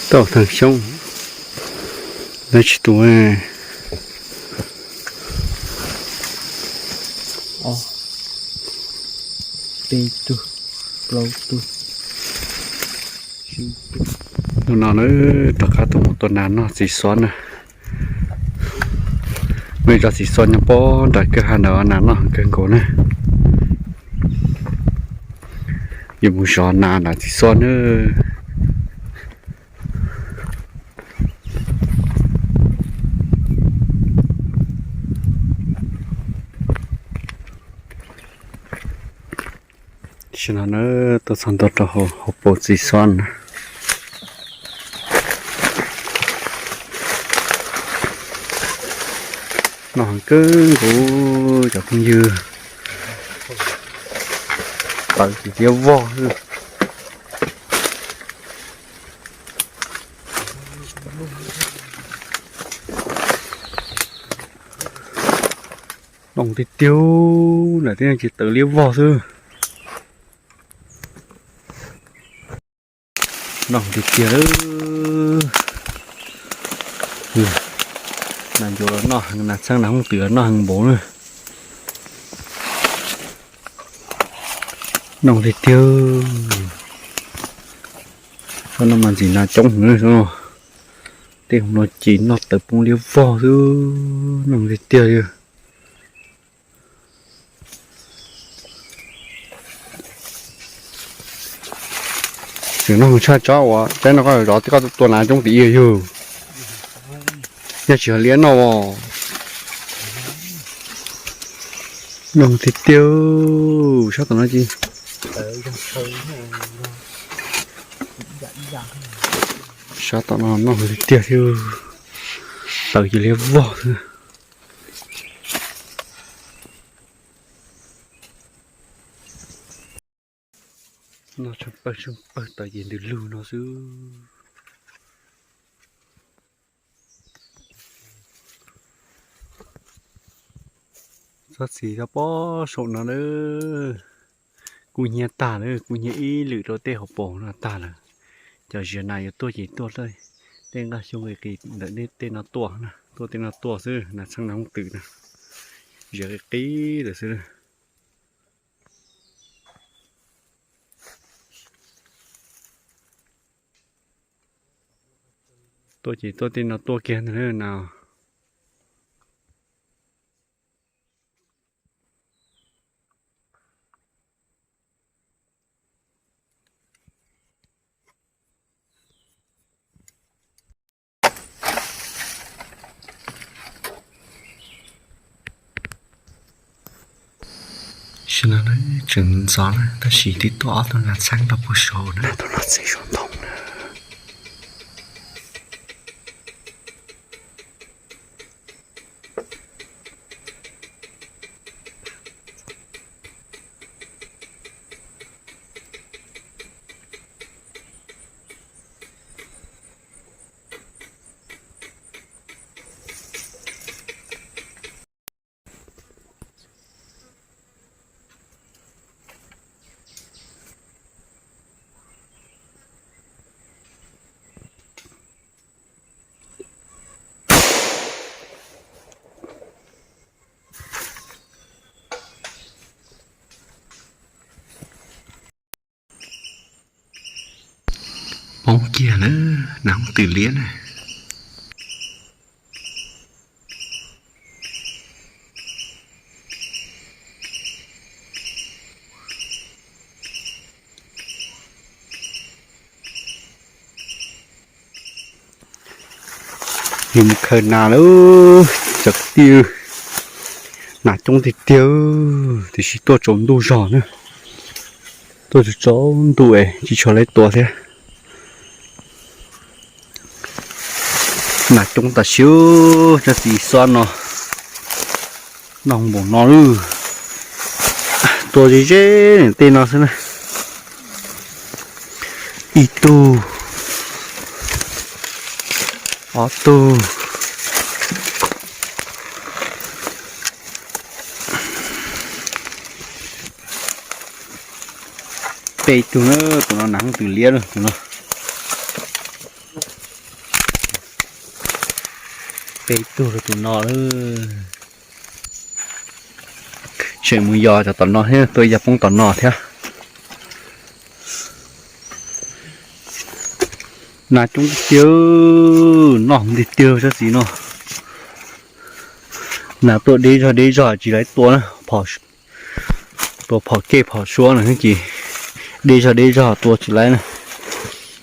Tau theej xyoob, lawv tsis tus. Hnub no na, rov qab tuaj mus tua nas noj txiv xob na. Muaj ib tsob txiv xob nyob pob nram kwj ha ntawd, nas noj heev kawg nkaus na. Yuav mus zov nas nram txiv xob na. Tam sim no na, tuaj txog ntua rau hauv paus txiv xob na. Noj heev kawg nkaus cov phooj ywg. Tawv tsis liab vog xwb. Noj tiag tiag, nram tej no ces tawv liab vog xwb. Noj tiag tiag lawm. Nas ncuav los noj heev, nas txheeb nas hooj twm los noj heev npaum na. Noj tiag tiag. Tsob no mas ntxim nas coob heev. Tej hauv no ces noj tawv poob liab vog xwb, noj tiag tiag li. Tseem noj tshaj tsob uas teb no koj zov, koj tua nas coob tim ib yug. Yog tsis yog liab noj os. Noj tiag tiag, sab tom no ces, sab tom no noj tiag tiag thiab, tawv cia liab vog xwb. Noj tsheej pawg tsheej pawg tawv ces ntws lug no xwb. Tsob txiv tau pob saum no na, kub hnyiab tag lawm, kub hnyiab ib lwm rau tej hauv paus no tag lawm. Cov ziav nas yuav tuaj ces tuaj tej nqaj xyoob qis qis ntawm tej no tuaj, tuaj tej no tuaj xwb, nas txheeb nas hooj twm na, ziav qis qis lawm xwb. Tuaj ces tuaj tej no tuaj kiag ntag na. Tam sim no tseem ntxov na, tab sis twb tuaj ob tug nas txheeb tau puag saud na, tus no txiv saum ntoo na. Poob kiag na, nas hooj twm liab na. Yus mus khaws nas lawm cov kwv tij, nas coob tiag tiag, tiam sis tuaj tsaus ntuj zog na, tuaj tsaus ntuj es tsis tshua lawv tua thiab. Nas coob tam sim, tsob txiv xob no noj npaum no lawm, tua ze ze tej no xwb na. Ib tug, ob tug, peb tug na, tus no nas hooj twm liab lawm tus no. Peb tug rau tus no lawm. Tseem mus yos cov tom no thiab, tua ib yam poob tom no thiab. Nas coob tiag tiag, noj tiag tiag tsob txiv no. Nas tuaj deb zog deb zog tsis laiv tua na, tua phom kej phom suab no ces deb zog deb zog tua tsis laiv na,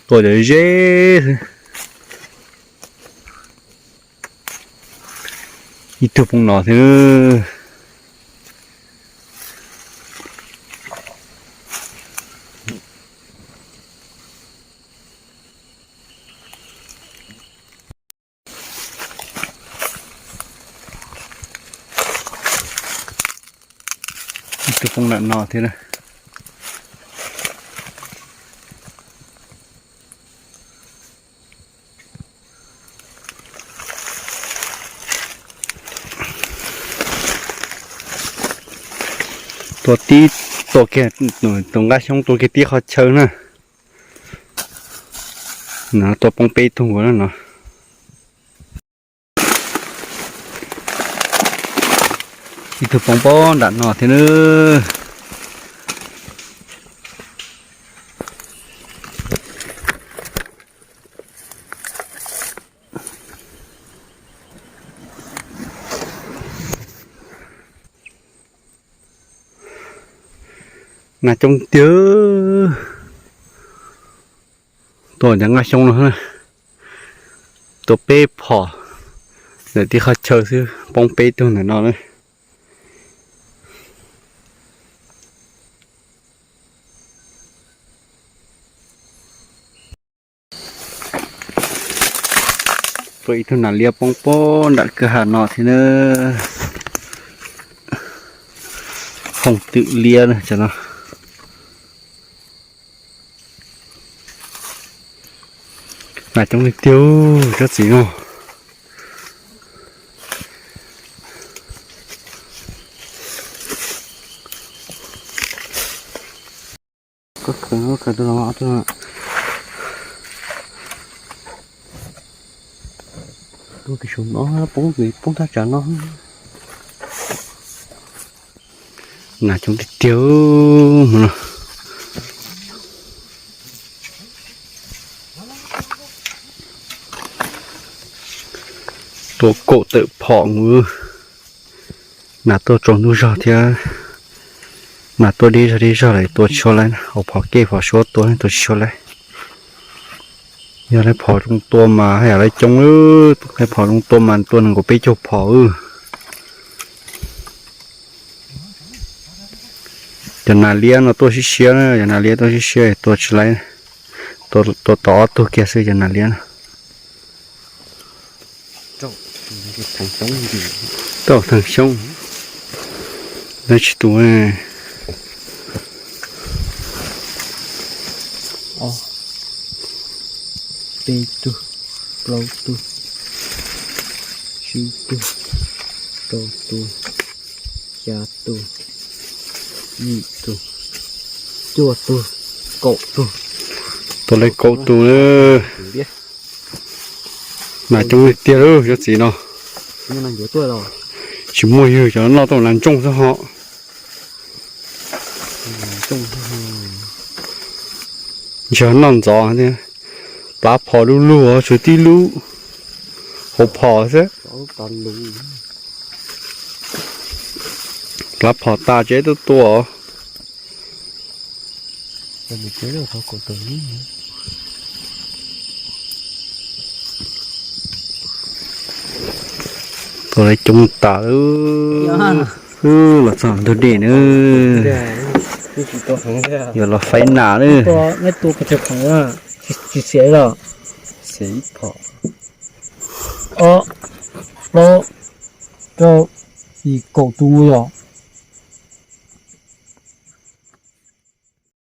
tua cov zeb xwb. Ib tug poob no thiab. Ib tug poob nram no thiab na. Tua tib, tua kiag tus nqaj xyoob, tua kiag tib qhov chaw na. No tua poob peb tug no. Ib tug poob pob nram no thiab na. Nas coob tiag. Tua cov nqaj xyoob no, tua peb phom ntawm tib qhov chaw xwb, poob peb tug ntawm no na. Tua ib tug nas liab poob pob nram kwj ha no thiab na. Hooj twm liab na cov no. Nas coob li tiag tsob txiv no. Tua kiag saum no poob, poob thaj tsam no. Nas coob tiag tiag no. Tua kaum tawm phom mus. Nas tuaj tsaus ntuj zog thiab. Nas tuaj deb zog deb zog lawm tua tsis tshua laiv, hauv phom kej phom suab tua tua tsis tshua laiv. Yog laiv phom zoo tua mas haj yam laiv coob, laiv phom zoo tua mas tua nees nkaum peb caug phom. Cov nas liab no tuaj siab siab na, cov nas liab tuaj siab siab tua tsis laiv, tua tau ob tug kiag xwb cov nas liab na. Tau theej xyoob, lawv tsis tus. Peb tug, plaub tug, tsib tug, rau tug, xya tug, yim tug, cuaj tug, kaum tug. Tua lawv kaum tus. Nas coob li tiag lawm cov txiv no. Tsis muaj ywg, cov noj tau nas ntsooj xwb ho. Ntshai noj ntxov thiab. Plab phom lug lug tshuav tib lub hauv phom xwb. Plab phom tas tsev tuaj tua. Tua lawv coob tas lawm. Los txog ntug dej na. Yuav los faib nas lawm. Tsis xiam los? Ob, plaub, rau, yim, kaum tus yom.